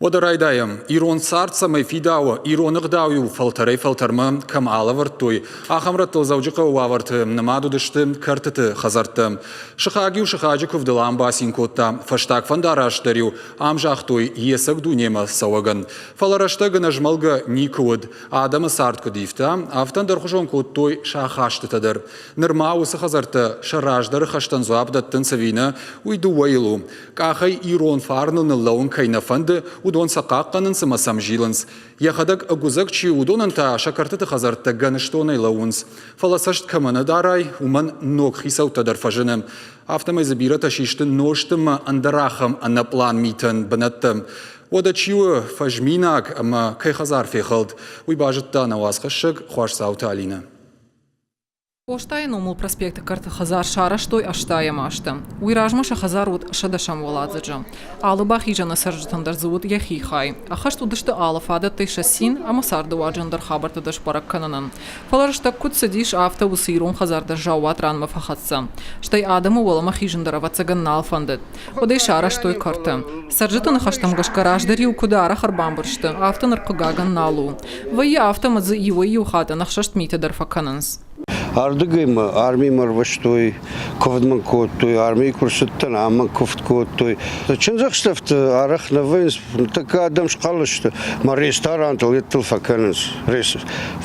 Уӕдӕ райдайӕм. Ирон цард цӕмӕй фидауы, ирон ӕгъдау-иу фӕлтӕрӕй-фӕлтӕрмӕ кӕм алӕвӕрдтой, ахӕм рӕттыл Дзӕуджыхъӕуы уавӕрты нымад уыдысты кӕртыты хӕдзӕрттӕ. Сыхаг-иу сыхаджы куывдыл ам бацин кодта, фӕстаг фӕндараст дӕр-иу ам загътой йе цӕг дунемӕ цӕуӕгӕн. Фӕлӕ рӕстӕг ӕнӕзмӕлгӕ никуы уыд. Адӕмы цард куыд ивта, афтӕ ӕндӕрхуызон кодтой сӕ ахастытӕ дӕр. Нырма уыцы хӕдзӕрттӕ сӕ раздӕры хӕстӕн дзуапп дӕттынц ӕви нӕ, уый дыууӕйыл у. Къахӕй ирон фарныл ныллӕууын кӕй нӕ фӕнды, уыдон сӕ хъахъхъӕнынц ӕмӕ сӕм зилынц. Йӕхӕдӕг ӕгуыдзӕг чи у, уыдонӕн та сӕ кӕртыты хӕдзӕрттӕ гӕныстонӕй лӕууынц. Фӕлӕ цӕст кӕмӕ нӕ дарай, уымӕн ног хицӕуттӕ дӕр фӕзыны. Афтӕмӕй дзы бирӕтӕ систы нозты ӕмӕ ӕндӕр ахӕм ӕнӕпълан митӕн бынӕттӕ. Уӕдӕ чи у фӕзминаг ӕмӕ кӕй хӕдзар фехӕлд, уый базыдта нӕ уацхӕссӕг Хуасдзауты Алинӕ. Къостайы номыл проспекты кӕрты хӕдзар сарӕзтой ӕстайӕм азты. Уый размӕ сӕ хӕдзар уыд сӕдӕсӕм уӕладзыджы. Алы бахизӕны цӕрджытӕн дӕр дзы уыд йӕхи хай. Ӕххӕст уыдысты алы фадӕттӕй сӕ цин ӕмӕ цардыуаджы ӕндӕр хабӕрттӕ дӕр сбӕрӕг кӕнынӕн. Фӕлӕ рӕстӕг куыд цыдис, афтӕ уыцы ирон хӕдзар дӕр заууат ранмӕ фӕхӕццӕ. Стӕй адӕмы уӕлӕмӕ хизын дӕр ӕвӕццӕгӕн нал фӕндыд. Уӕд ӕй сарӕзтой кӕрты. Цӕрджыты ныхӕстӕм гӕсгӕ раздӕр-иу куыд арӕх ӕрбамбырд сты, афтӕ ныр хъыгагӕн нал у. Вӕййы афтӕ ӕмӕ дзы иуӕй-иу хатт ӕнӕхсӕст митӕ дӕр фӕкӕнынц. Ардыгӕй мӕ армимӕ ӕрвыстой, куывд мын кодтой, армийы куы рцыдтӕн, ам мын куывд кодтой. Чындзӕхсӕвты арӕх нӕ вӕййынц, ныртӕккӕ адӕм схъал сты, мӕ ресторантыл йедтыл фӕкӕнынц.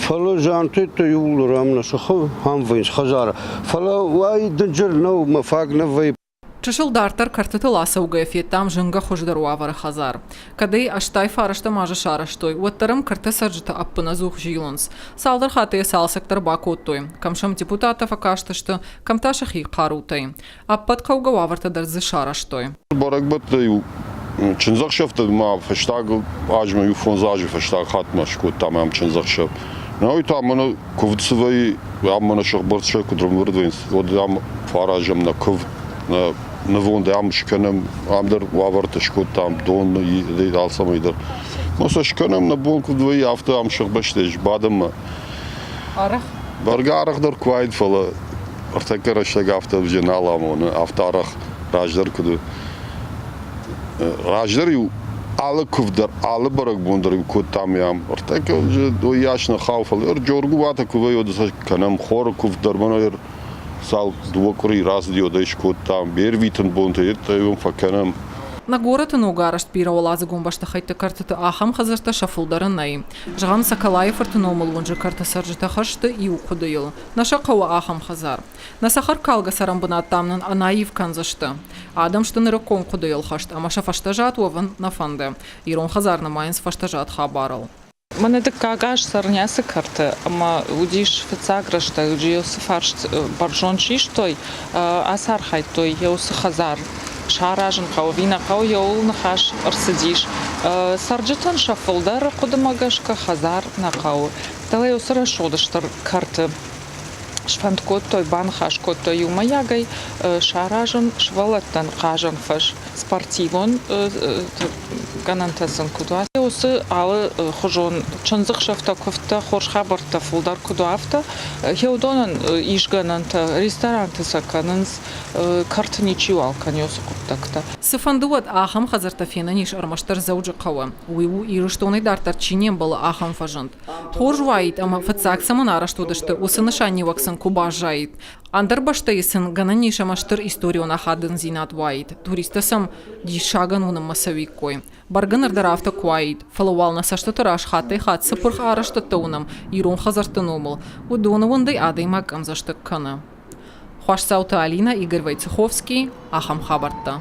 Фӕлӕ Жантетты иууылдӕр ам нӕ сыхы, ам вӕййынц хӕдзары. Фӕлӕ уай дынджыр нӕу, мӕ фаг нӕ вӕййы. Чысыл дарддӕр кӕртытыл ацӕугӕйӕ федтам зынгӕ хуыздӕр уавӕры хӕдзар. Кӕд ӕй 89 азы сарӕзтой, уӕддӕр ӕм кӕрты цӕрджытӕ ӕппынӕдзух зилынц. Цалдӕр хатты йӕ цалцӕг дӕр бакодтой. Кӕм сӕм депутаттӕ фӕкастысты, кӕм та сӕхи хъарутӕй. Ӕппӕт хъӕугӕ уавӕртӕ дӕр дзы сарӕзтой. Бӕрӕгбӕттӕ-иу чындзӕхсӕвтӕ ма фӕстаг азмӕ иу фондз азы фӕстаг хатт ма скодтам ам чындзӕхсӕв. Науи та мӕнӕ куывд цы вӕййы, ам мӕнӕ сыгъбӕрцӕй куыд рымбырд вӕййынц, уӕд ам фӕаразӕм нӕ куывд, нӕ нывонд ам скӕнӕм, ам дӕр уавӕртӕ скодтам, дон алцӕмӕй дӕр. Ну, сӕ скӕнӕм, нӕ бон куыд вӕййы, афтӕ ам сыгъбӕстӕй сбадӕм. Арӕх? Бӕргӕ арӕхдӕр куы уаид, фӕлӕ ӕртӕккӕ рӕстӕг афтӕ ӕвзӕр нал амоны, афтӕ арӕх раздӕр куыд у. Раздӕр-иу алы куывд дӕр, алы бӕрӕгбон дӕр-иу кодтам ам. Ӕртӕккӕ уыйас нӕ хауы, фӕлӕ Джоргуыбатӕ куы вӕййы, уӕд кӕнӕм хоры куывд дӕр мӕнӕ цал дыууӕ къуыри рацыди, уӕд ӕй скодтам. Ме рвитын бонтӕ йедтӕ уым фӕкӕнӕм. Нӕ горӕты ногарӕзт бирӕуӕладзыгон бӕстыхӕйтты кӕртыты ахӕм хӕдзӕрттӕ сӕ фылдӕры нӕй. Зӕгъӕм, Соколайы-фырты номыл уынджы кӕрты цӕрджытӕ хӕсты иу хъуыдыйыл. Нӕ сӕ хъӕуы ахӕм хӕдзар. Нӕ цӕхӕркалгӕ цӕрӕнбынӕттӕм нын ӕнаив кӕндзысты. Адӕм сты нырыккон хъуыдыйыл хӕст ӕмӕ сӕ фӕстӕзад уӕвын нӕ фӕнды. Ирон хӕдзар нымайынц фӕстӕзад хабарыл. Мӕнӕ дыккаг аз цӕрын ацы кӕрты ӕмӕ уыдис фыццаг рӕстӕджы уыцы фарст бӕрзонд систой, ацархайдтой йӕ уыцы хӕдзар саразын хъӕуы ӕви нӕ хъӕуы, йӕуыл ныхас ӕрцыдис. Цӕрджытӕн сӕ фылдӕры хъуыдымӕ гӕсгӕ хӕдзар нӕ хъӕуы. Фӕлӕ уыцы рӕсугъд стыр кӕрты сфӕнд кодтой, баныхас кодтой иумӕйагӕй саразын сывӕллӕттӕн хъазӕн фӕз, спортивон гӕнӕнтӕ сын куыд уа, уыцы алыхуызон чындзыхсӕвтӕ, куывдтӕ, хорз хабӕрттӕ фылдӕр куыд уа, афтӕ. Уыдонӕн ис гӕнӕнтӕ, ресторанты сӕ кӕнынц, кӕрты ничиуал кӕны уыцы хъуыддӕгтӕ. Цыфӕнды уӕд, ахӕм хӕдзӕрттӕ фенӕн ис ӕрмӕстдӕр Дзӕуджыхъӕуы. Уый у, Ирыстонӕй дарддӕр чи не мбӕлы, ахӕм фӕзынд. Хорз уаид ӕмӕ фыццаг цӕмӕн арӕзт уыдысты, уыцы нысаниуӕг сын куы баззаид. Ӕндӕр бӕстӕйы сын гӕнӕн ис ӕмӕ стыр историон ахадындзинад уаид, туристтӕ сӕм диссагӕн уынынмӕ цӕуиккой. Бӕргӕ ныр дӕр афтӕ куы уаид, фӕлӕ уал нӕ цӕстыты раз хаттӕй-хатт цы пырх арӕзтӕдтӕ уынӕм ирон хӕдзӕртты номыл, уыдоны уындӕй адӕймаг къӕмдзӕстыг кӕны. Хуасдзауты Алинӕ, Игорь Войцеховский, ахӕм хабӕрттӕ.